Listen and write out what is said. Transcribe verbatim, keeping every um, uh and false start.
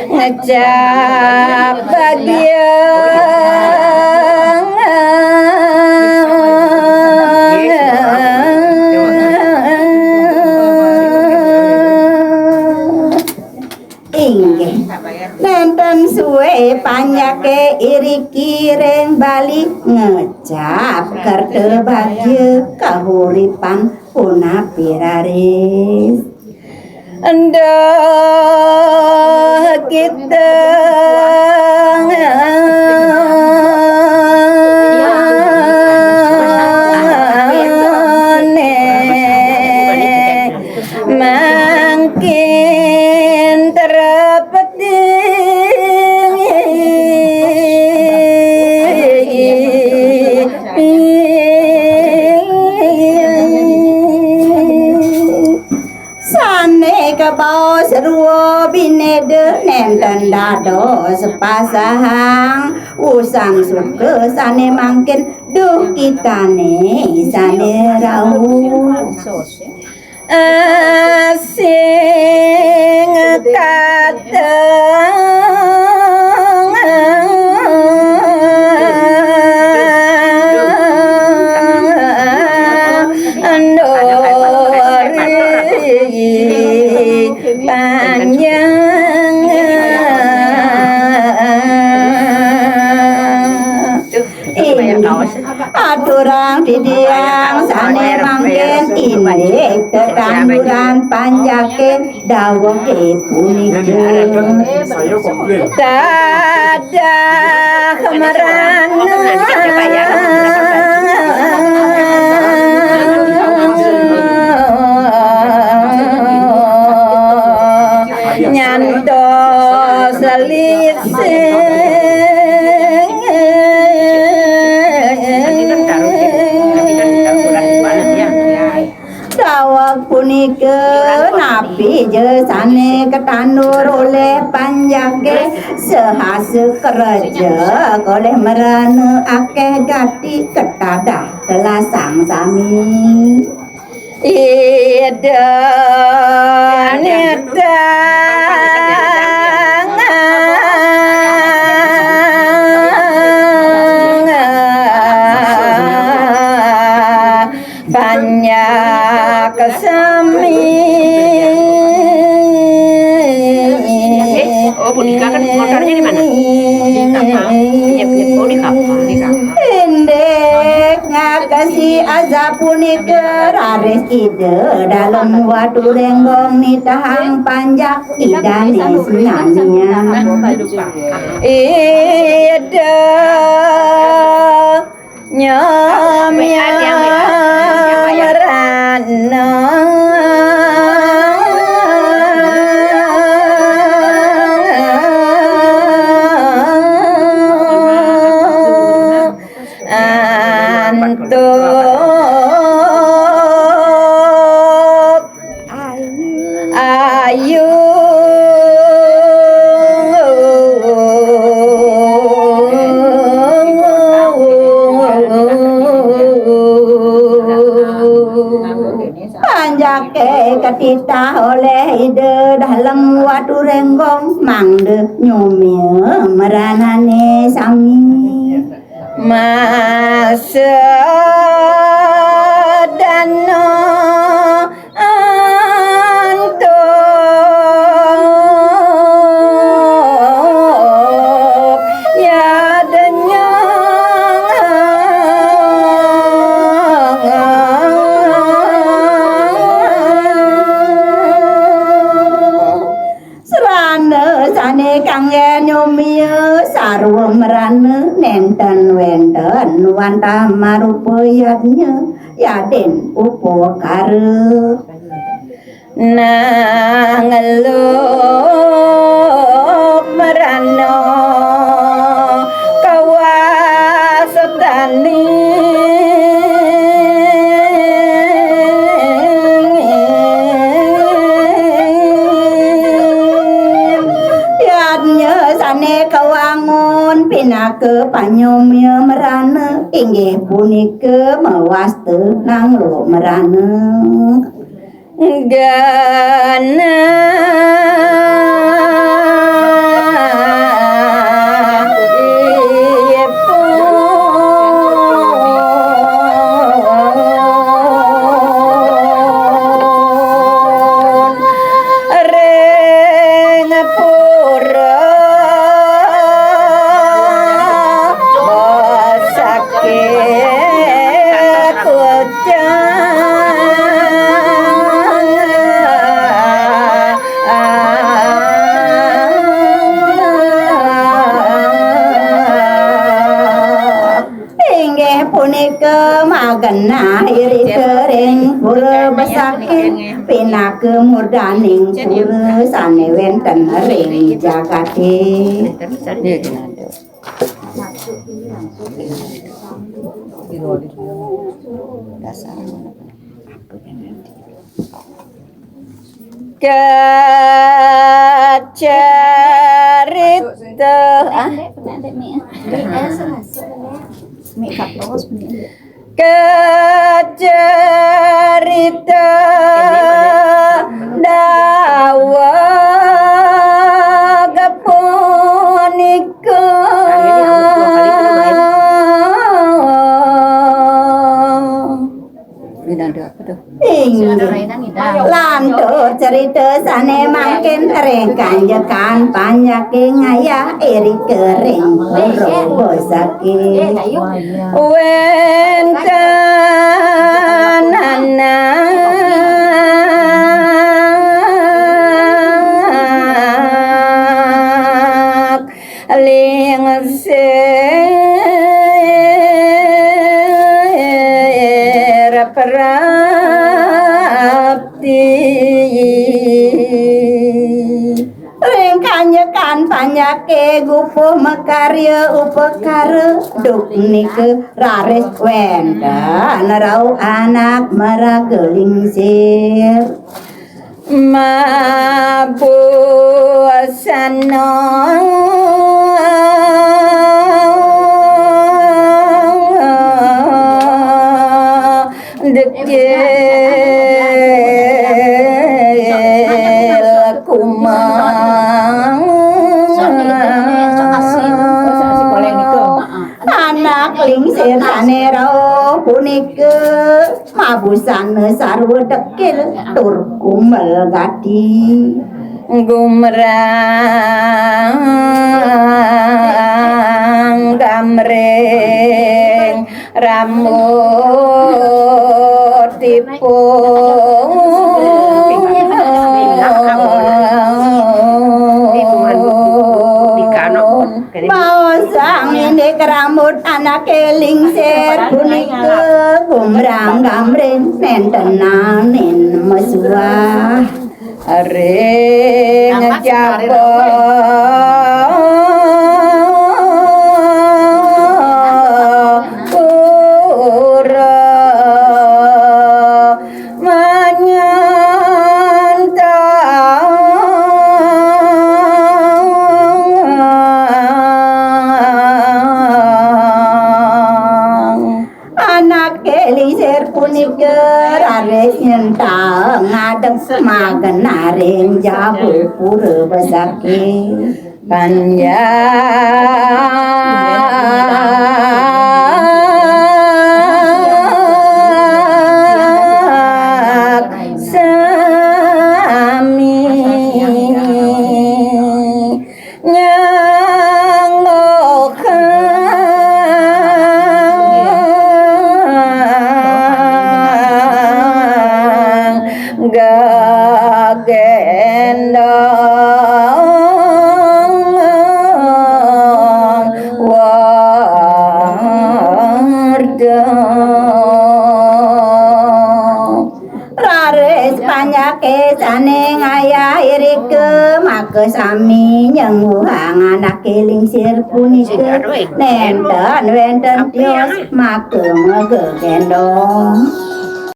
Ngecap bagya. Inggih. Nénten suwé panjaké iriki ring Bali ngecap kerta bagya kahuripan punapi raris. Nduh kita mangkin terpeti. Sané kabaos rwa binéda nénten dados pasahang, usan suka sané mangkin duh kitané sané rauh. Asing kateng andori panjang. Inggih, aturang titiang sané mangkin indik tetanduran panjaké dawuhé punika. Tadah merana nyantos lising. Daweg punika napi ja sané katandur olih panjaké sahasa kerja olih merana akéh gati ketadah telasang sami. Ida nitang panjak sami. Eh, oh, Bu Dika kan motornya di mana? Bu Dika, Pak. Bu Dika, Bu Dika. Indik ngakasi asapunika raris Ida Dalem Watu Rénggong nitahang panjak Idané sinamian. Ida nyamya merana. Antuk ayu. Panjaké katitah olih Ida Dalem Watu Rénggong mangda nyomia meranané sami. Masa dana antuk yadnya. Srana sané kanggé nyomia sarwa merana nénten wénten wantah marupa yadnya, yadin upakara. Nang luh merana kawastani. Yadnya sané kawangun pinaka panyomia merana, inggih punika mawasta nang luh merana. Ganang Pura besake kucang. Inggih punika magenah irika ring pura besake, pinaka murdaning pura sane wenten ring jagate. Kacarita, ah? Kacarita daweg punika. Ini ada apa tuh? Inggih. Lantur cerita sane mangkin ring kanjekan panjake ngayah irika ring pura besake. Wenten anak lingsir prapti. Ring kanjekan panjake gupuh makarya upakara, duk nika raris wenten rauh anak maraga lingsir. Mabusana dekil kumang. Anak lingsir sane rauh punika mabusana sarwa dekil tur kumbel gati. Gumrang gamreng rambutipun. Baosang indik rambut anake lingsir punika gumrang gamreng nentenanin mesuah ring jaba pura manyantang. Anake lingsir punika raris nyentang ngadeg magenaring jaba pura besake. Panjak sami nyanggohang gagendong warda. Raris panjake sane ngayah irika, maka sami nyengguhang anake lingsir punika. Nenten wenten tios maka magegendong.